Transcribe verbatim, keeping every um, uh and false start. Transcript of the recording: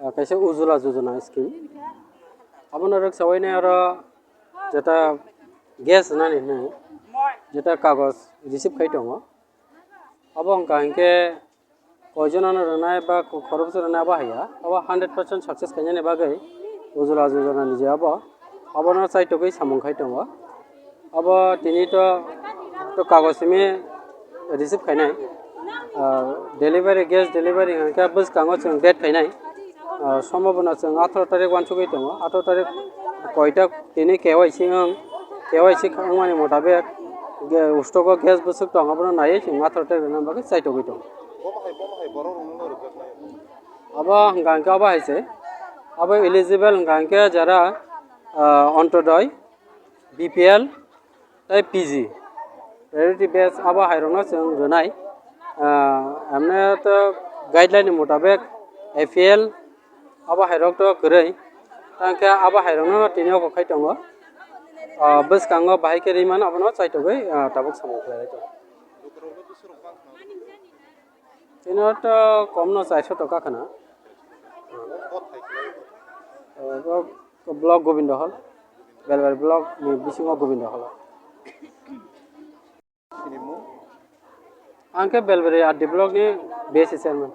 Ah, kaisa Ujjwala Yojana scheme. Abono rwksawi nai oro jeta gas nani hinwi jeta kagoj receive khai tongo. Abo wngkha hinkhe koijon ano rwnai ba khoroksa rwnai abo haiya. Abo hundred percent success khainani bagwi Ujjwala Yojana ni je abo, abono chaitogwi samung khai tongo. Abo tini to, to kagoj simi receive khainai. Ah, delivery, gas delivery hwnkhe bwskango chwng date khainai. Ah, somo bono chwng atharo tarik uansugwi tongo. Atharo tarik koita tini K Y C wng, K Y C wngmani motabek ge-, stock o gas bwswk tongo, abono naiwi chwng atharo tarik rwna bagwi chaitogwi tongo. Abo hwnkha hwnkhe abo hai se, abo eligible hwnkha hwnkhe jara, ah, Antyodoi, B P L, tei P G, priority base abo hairokno chwng rwnai. Ah, emne to guideline ni motabek A P L abo hairok to kwrwi, tangkhe abo hairokno tini obo khai tongo. Ah, bwskango bahai khe rimano abono chaitogwi, ah, tabuk samung khlai tongo. Chini to komno chairso toka khna. Block Gobindo Hall, Belbari block ni bisingo Gobindo Hall. Ang khe Belbari R D block ni B S C chairman.